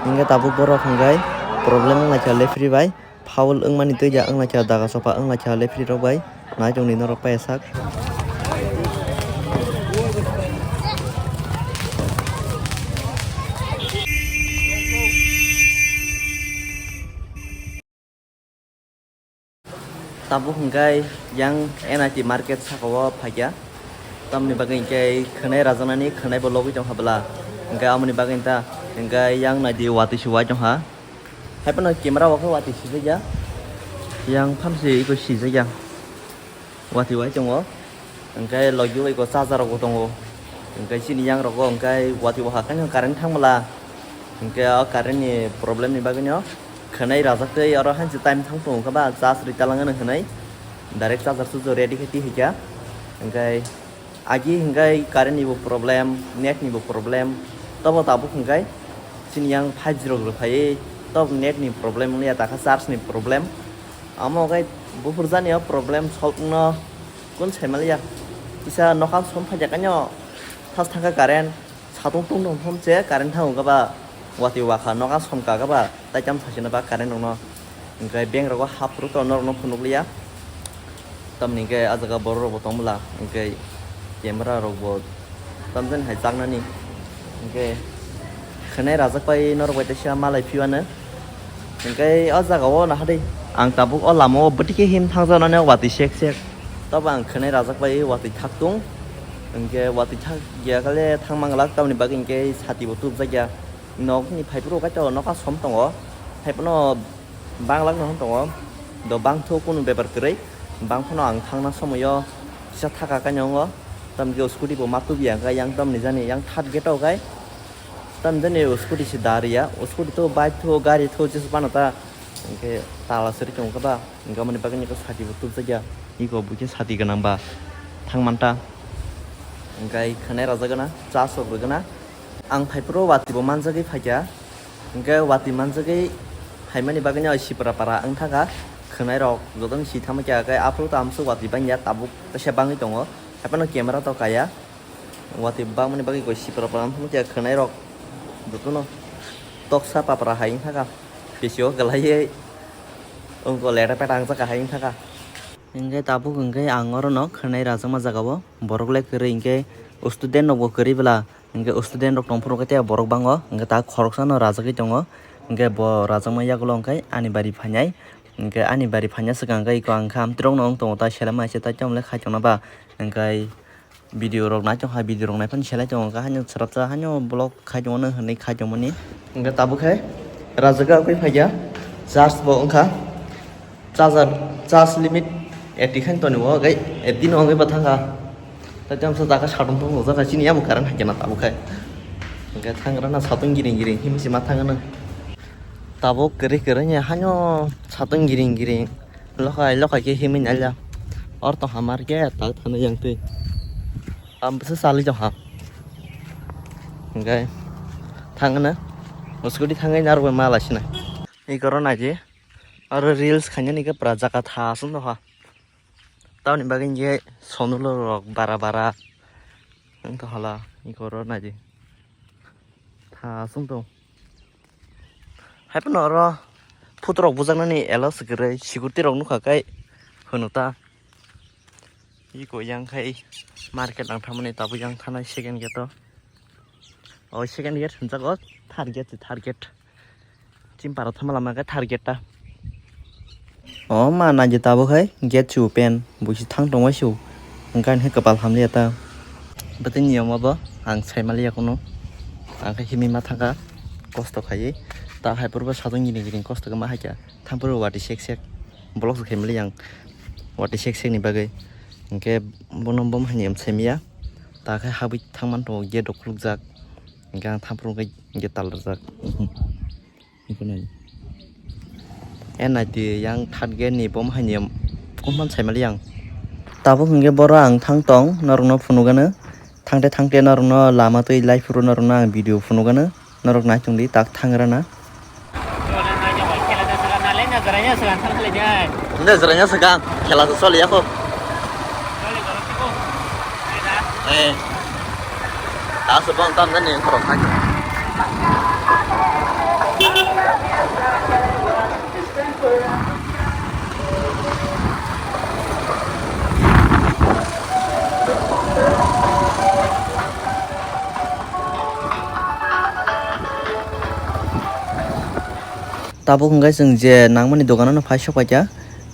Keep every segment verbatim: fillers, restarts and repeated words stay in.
Hingke tabuk borok hingke problem wnglaikha referee bai, foul wngmani twi ja wnglaikha, daga sopa wnglaikha referee rok bai, naitok ni norok pai sak. Tabuk hingke yang N I T market saka o phaikha. Tamoni bagwi hingke khwnai rajaknani khwnai bo logwi tongkha bwla. Hingke amoni bagwi ta hingke yang naidi watwi se wai tongkha. Haiphano camera o khe watwi sijakya. Yang phamsi iko sijakya. Watwi wai tongo. Hingke logi o iko charger rok bo tongo. Hingke chini yang rogo hingke watwi bo hakhe current thang bwla. Hingke o current ni problem ni bagwi no khwnai rajak twi oro hansi time thang tongo khe ba charge rwi talang ano hwnwi direct charger sujo ready khe twi hwnkha. Hingke agi hingke current ni bo problem, net ni bo problem, tobo tabuk hingke chini yang five G rok rwphaiwi tobo net ni problem wngya takha charge ni problem. Amo hingke buphur jani o problem solve wngno kun saimaliya kisa nokha som phaikha kano thas thangkha current. Satung tung tong phom se current thango khe ba watwi wakha noga somka khe ba tai tam sachina ba current rokno. Hingke bank rogo haphuru to norokno phunukliya. Tamni hingke ah jaga borok rokbo tong bwla hingke camera rokbo tamjani hai chaknani hingke khwnai rajak pai norok bai teisa malai phiyo ano. Hingke o jaga o naha de ang tabuk o lama o bwtwi khe him thang jaknani watwi sek sek. Tobo ang khwnai rajak bai watwi thak tung. Hingke watwi thak ya kale thang mang glak tamoni bagwi hingke sati bo tup jak ya. Nok ni phai phuru kaitor nokha som tongo. Hai phano bang lak no hwn tongo. Do bang tho kunu bepar kwrwi. Bang phano ang thangna somoyo kisa thaka kanya wngo. Tamni o scooty bo ma tup ya hingke yang tamni jani yang third gate o kai. Tamni jani o scooty se da riya, o scooty tho, bike tho, gari tho, jesu phano ta. Hingke tala siri tongo khe ba, hingke aboni bagwi ni sati bo tubjakya. Iko bo khe sati gwnang ba thang manta. Hingke khwnai rajak gana, cha sok rwgana. Ang phai phuru watwi bo manjagwi phaikha. Hingke watwi manjagwi phaimani bagwi no Sipra para wngthaka. Khwnai rok jotono si thangma khe, hingke aphuru to amsuk watwi bangya, tabuk teisa bangwi tongo. Haiphano camera to kaya. Watwi bangmani bagwi koi Sipra para wngkha khwnai rok jotono toksa papra hai wngkha bisio kwlaiwi wngkha leta peta wngkha hai wngkha. Hingke tabuk hingke ang oro no khwnai rajakma jaga o borok le kwrwi hingke student rok bo kwrwi bwla hingke student rok tongphuru khe borok bango hingke ta khoroksa no rajagwi tongo hingke bo rajakma yagulo hingke ani bari phainai hingke ani bari phaina swkang hingke iko ang kha amtwrok no wng tongo ta selema se ta tamo le khai tongna ba hingke. Video rok nai tongkha, video rok naiphano selai tongo, haino chwrapsa haino vlog khai tongmani hwnwi khai tongmani. Hwnkhe tabuk khe rajak khe phaikha, charge bo wngkha, charger, charge limit eighty khe tongo, hwnkhe eighty no wngwi bo thangkha. Tai tei amsa dakha satung tong rijak kha, chini yamo current hai khe na tabuk khe. Hwnkhe thangrana satung giring giring himwi se ma thangno. Tabuk kwrwi kwrwi haino satung giring giring lokhai lokhai khe himwi nailya. Or tongkha market tak thani yang twi. Ang bwsa salwi tongkha. Hwnkhe thangna. O scooty thangwi narwkbai ma laisina. Eko ro naidi. Aro reels khainani khe pura jaka tha aswk tongkha. Tamoni bagwi hinkhe sonulo rok bara bara wng tongkha la. Eko ro naidi. Tha aswk tong. Haiphano oro photo rok bujaknani allow se kwrwi, security rok nukha khe hwno ta. Iko yang khai market ang thamani tabuk yang thanai second gate o. O second gate hwnjago third gate se third gate. Chimpara thama lama khe third gate ta. O ma naidi tabuk khai gate se open, buisi thang tongmai se o. Hwnkhe ani khe kwpal hamliya ta. Bwtwi niyom abo ang saimaliya kuno. Ang khe himwi ma thangkha kosto khaiwi. Ta hai phuru bo sajwk gini gini kosto khe ma hai kha. Thang phuru watwi sek sek. Vlog se khaimaliya ang. Watwi sek sek ni bagwi. Hwnkhe bono bo hai niyom saimaya. Ta khe habwi thangmani tongo gate rok khulukjak. Hwnkhe ang thang phuru hwnkhe gate tal rwjak. N I T yang third gate ni bom haini kuphang saimali yang. Tabuk hwnkhe boro ang thang tong norokno phunukgano. Thangte thangte norokno lama twi lai phuru norokno ang video phunukgano. Norok nai tongdi tak thangrana. Nde jwraina swkang khela se soliya kho. Eh. Aswk bang tam jani khorok khai. Tabuk hwnkhe chwng je nangmani dogano phai sok paikha,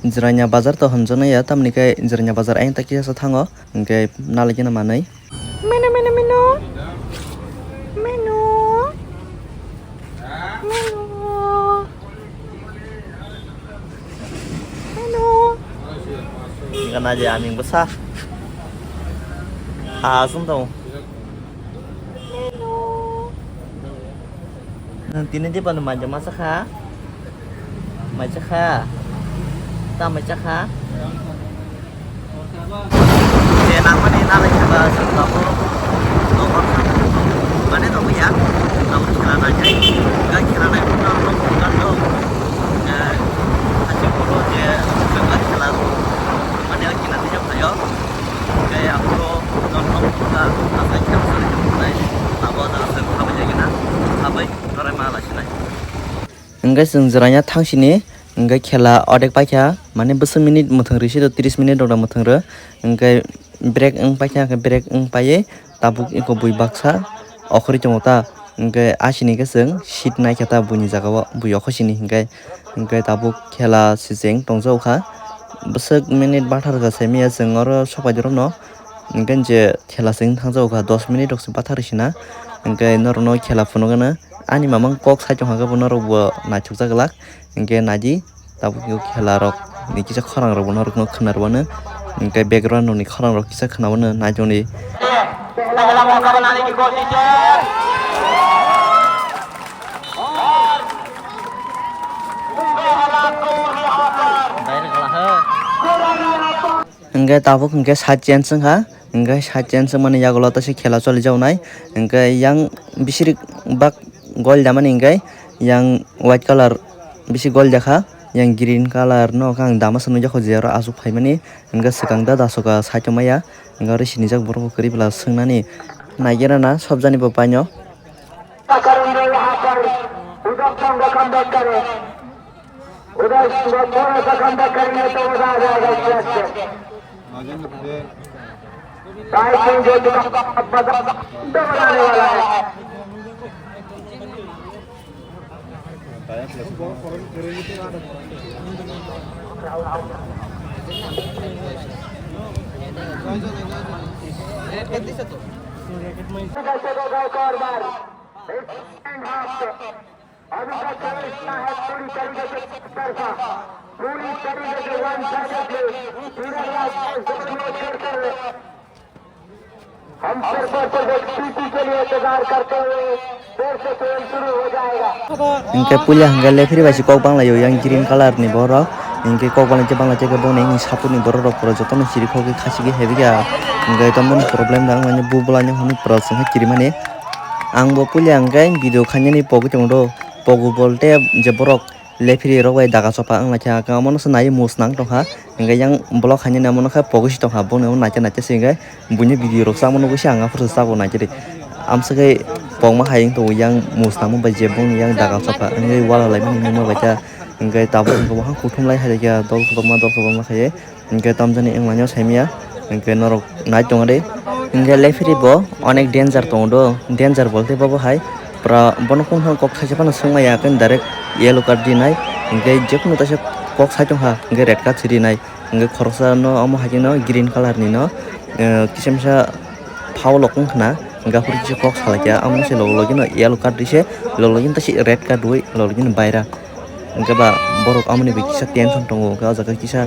Jirania bazar to hwnjaknai ya, tamoni khe Jirania bazar ayang ta kisa sa thango, hwnkhe nalai kheno manwi. Menu, menu, menu. Menu. Menu. Menu. Gana je aming bwsa. Ha, sung tong. Menu. Nwng tini di pano manja masa kha? Maisa kha? Ta maisa kha? Je nangmani nalai kha ba chwng tabuk nokar mane tongo ya. Tabuk khela naikhai. Ga khela nai phano rok phano. Ga hachi phuru je ga khela mane khela tija phaio. Ga aphuru nok nok ga asai khela sari nai. Abo da asai khabai jagina. Khabai. Hwnkhe chwng jwraina thangsini, hwnkhe khela odek paikha, mane bwswk minute mwthang rwisi do, tris minute rok da mwthang rw, hwnkhe break wng paikha, hwnkhe break wng paiwi tabuk eko bui baksa okhorwi tongo ta, hwnkhe asini khe chwng seat naikha ta buini jagao, bui okhosini hwnkhe, hwnkhe tabuk khela sijeng tongjago kha, bwswk minute bathar kha saimanya chwng oro sokpaidirokno. Hwnkhe je khela se wng thangjago kha, dos minute rok se bathar rwsina. Hwnkhe norokno khela phunukgwno ani mamang kok sai tongkha khe bo norokbo naithokjak glak. Hwnkhe naidi tabuk khe khela rok ni kisa khorang rokbo norokno khna rwmano. Hwnkhe background rokni khorang rok kisa khna mano naitongdi. Hwnkhe tabuk hwnkhe side change wngkha, hwnkhe side change wngmani yagulo tei se khela cholijaknai, hwnkhe yang bisirik bak gol damani hwnkhe yang white colour bisi gol jakha, yang green colour no khe ang dama se nukjakha je aro aswk phaimani, hwnkhe swkang da dasoka side o maya, hwnkhe aro sinijak borok bo kwrwi bwla swngnani naigerana sobjani bo paino. उधर संगठन बैठ करें, उधर थोड़ा सा खंडन करेंगे तो मजा आ जाएगा इस बात से। साइकिल जो दुकान का मजा बनाने वाला है। अभी का चल रहा है पूरी तरीके से तरफा, पूरी तरीके से वन साइडेडली पूरा रास्ता जोर में छोड़कर हम तरफा तरफ पीटी के लिए इंतजार करते हुए फिर से खेल शुरू हो जाएगा। Hingke puila hingke referee bai se kok banglaio yang green colour ni borok, hingke kok banglaite banglaite khe boni sapor ni borok rok pura jotono chirikhogwi khachigwi hebikha, hingke tamoni problem da wngmani bu bolani hwnwi pura chwngkha kirimani. Ang bo puila hingke video khainani pogwi tongdo. Pogo bolte je borok referee rok bai daga chopha wnglaikha, omono se naiwi mosnang tongkha, hingke yang block hainani omono khe pogwi se tongkha, boni omo naikhe naikhe se hingke buini video rok chama nugwi se ang aphuru se chago naikhe de. Amswkhe pokma hai wng tongo yang mosnangma bai je boni yang daga chopha wngwi wala laimani nungma bai kha, hingke tabuk hingke bo hang kuthum lai hai khe dol kwbangma dol kwbangma khe. Hingke tamjani wngmani saimanya, hingke norok nai tongo de. Hingke referee bo onek danger tongo do, danger bolte bobo hai pura bono kung kok saisa phano swngmaya, hingke direct yellow card rinai, hingke jephuru teisa kok sai tongkha, hingke red card se rinai, hingke khoroksa no omo hai kheno green colour ni no, eh, kisa misa foul rok wngkha na, hingke aphuru kisa kok salaikha, omo se logi logi no yellow card rise, logi logi no teisa red card rwi, logi logi no baira. Hingke ba borok amoni bai kisa tension tongo, hingke o jaga kisa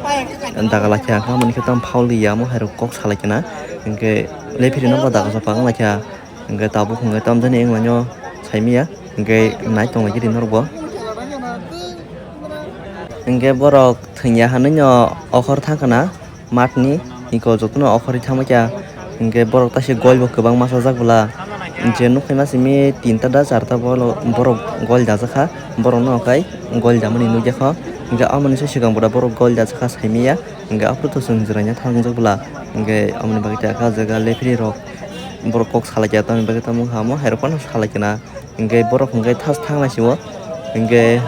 daga laikha, hingke amoni khe tamo foul ya, omo hai rok kok salai khe na, hingke referee no bo daga chopha wng laikha, hingke tabuk hingke tamjani wngmano saimanya, hingke nai tong lai khe ri norok bo. Hingke borok thwngya hinwi no okhor thang khna. Matni iko jotono okhorwi thangma kha, hingke borok taise gol bo kwbangma sajak bwla, je nukha ma simi tinta da charta borok gol dajak kha, borok no kai gol damani nukya kho, hingke amoni se swkang bwla borok gol dajak kha saimanya, hingke aphuru to chwng jwraina thangjak bwla, hingke amoni bagwi ta kha jaga referee rok borok kok salai kha tamoni bagwi tamo kha omo hai rok phano salai kha na. Hingke borok hingke thas thang naisio, hingke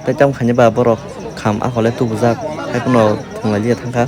tei tamo khainwi ba borok kham akhole tubujak, hai phano thwng lai liya thangkha.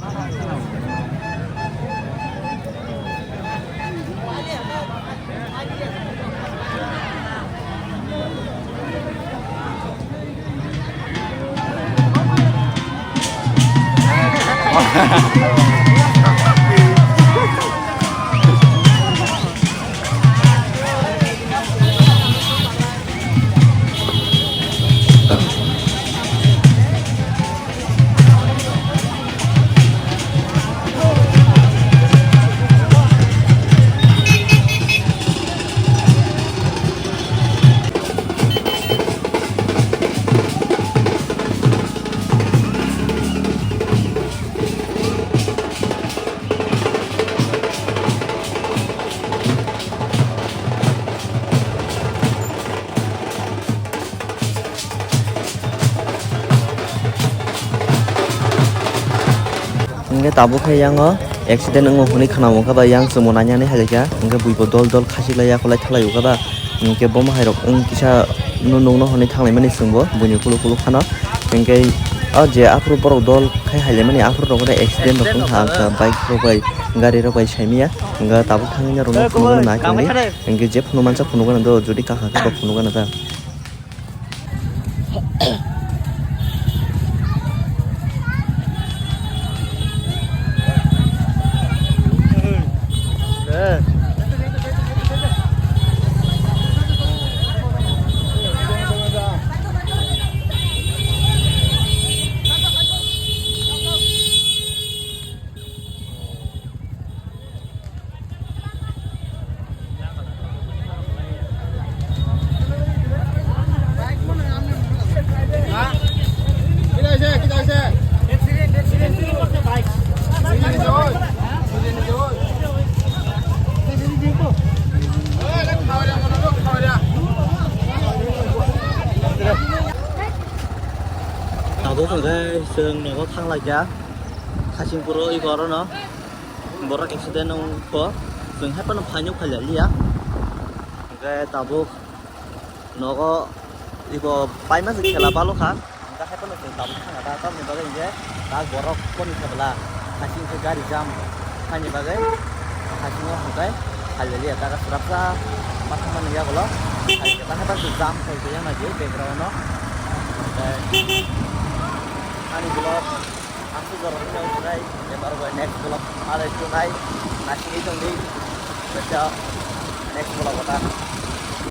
Hingke tabuk khe yang o accident wngo hwnwi khwnamung kha ba yang chwngbo nainani hai kha, hingke buibo dol dol khachik lai yakolai thalai o kha ba, hingke bomo hai rok wng kisa no nung no hwnwi thang lai mani chwngbo buini kulu kulu khano, hingke o je aphuru borok dol khai hai lai mani aphuru rok accident rok wng kha, ang kha bike rok bai gari rok bai sai manya, hingke tabuk thang nai rok no phunuk nai tongdi, hingke je phunuk mansa phunuk gana do jodi kakha khe bo phunuk gana ta. Tabuk hwnkhe chwng nogo thang lai kha. Khasingpuro iko orono borok accident wngkho, chwng hai phano phaino phailailiya. Hwnkhe tabuk nogo iko paima se khela balo kha, hwnkhe hai phano chwng tabuk thangkha ta, tamoni bagwi hwnkhe tak borok phone khe bwla, hasing khe gari jam haini bagwi hasingo hwnkhe phailailiya ta swrapsa ma thangmani yagulo, hai khe ta hai phano jam khai khe yang nai background-o, hwnkhe ani vlog. Ang se jora ni nai, ebar bai next vlog, alai tunai, nasini tongdi, bacha next vlog ota.